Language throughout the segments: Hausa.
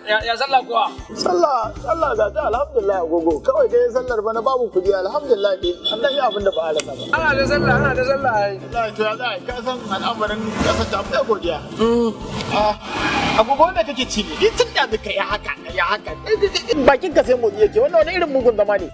Ya sallah kuwa? Sallah, sallah ga ta, alhamdulillah agogo. Kawai dai sallar bana babu kudi, alhamdulillah dai. An dan yi abin da ba a rasa ba. Ana da sallah, ana da sallah ai. Wallahi to ya za a yi, ka san al'amarin kasar ta akwai godiya. Ah, agogo, wanda kake ci ne, ni tun da ka ya haka, ya haka. Bakin ka sai motsi yake, wannan wani irin mugun zama ne?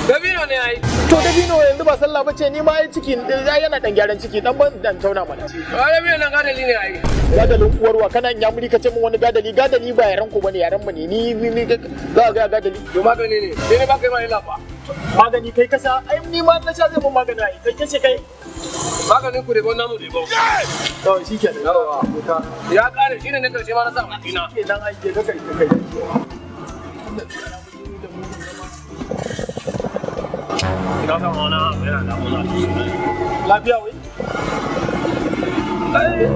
Dabino ne ai. To dabino yanzu ba sallah bace, ni ma ai ciki ai yana dan gyaran ciki, dan ban dan tauna mana. Ba dabino nan gadali ne ai. Gadalin uwarwa, kana yamuri ka ce min wani gadali, gadali ba yaran ku bane, yaran mu ne. Ni za ka ga gadali. To magani ne. Sai ne ba kai ma illa ba. Magani kai kasa, ai ni ma na sha zai mun magani ai. Kai kace kai. Maganin ku daban, namu daban. To shikenan. Yawa. Ya kare, shine na karshe ma na sa bakina. Kenan ai je ka kai kai. Ina san wani abu yana damuna. Lafiya wai? Ai.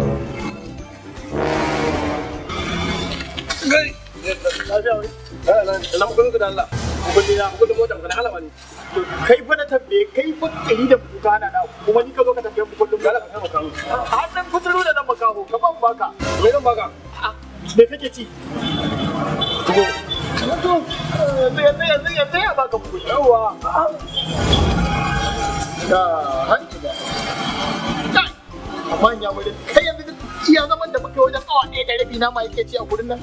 Gai. Lafiya wai? Ina muku da Allah. Kulli na. Kudin motar ka na Allah bani. Kai fa na tambaye kai fa kari da kuka na kuma ni ka zo ka tambaye mu kullum. Dala ka taimaka mu. Hannun kuturu da nan makaho, ka ban baka. Me zan baka? Me kake ci? To yanzu yanzu yanzu yanzu ya baka kuɗi. Yawwa. Da hanci da. Kai! Amma ya wuri kai yanzu iya zaman da muka yi wajen awa 1.5 nama yake ci a gurin nan.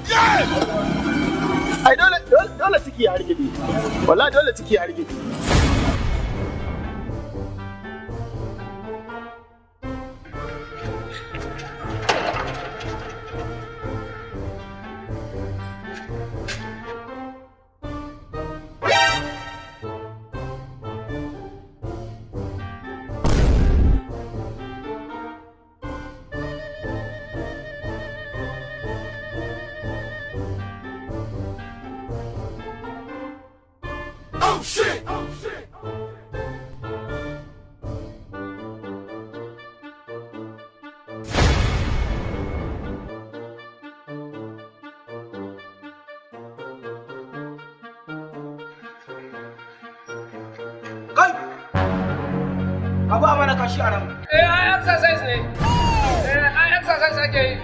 Ai dole dole dole ciki ya hargitse. Wallahi dole ciki ya hargitse. Shit! Kai! Ka ba mana kashi a nan. Eh, ai exercise ne. Eh, ai exercise ake yi.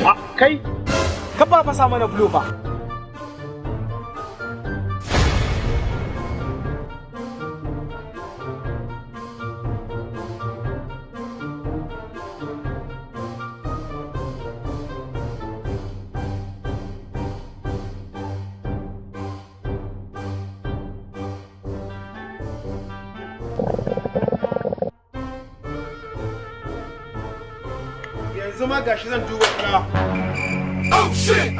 A kai. Ka ba fasa mana bulo fa. Yanzu ma gashi zan duba fulawa. Oh shit!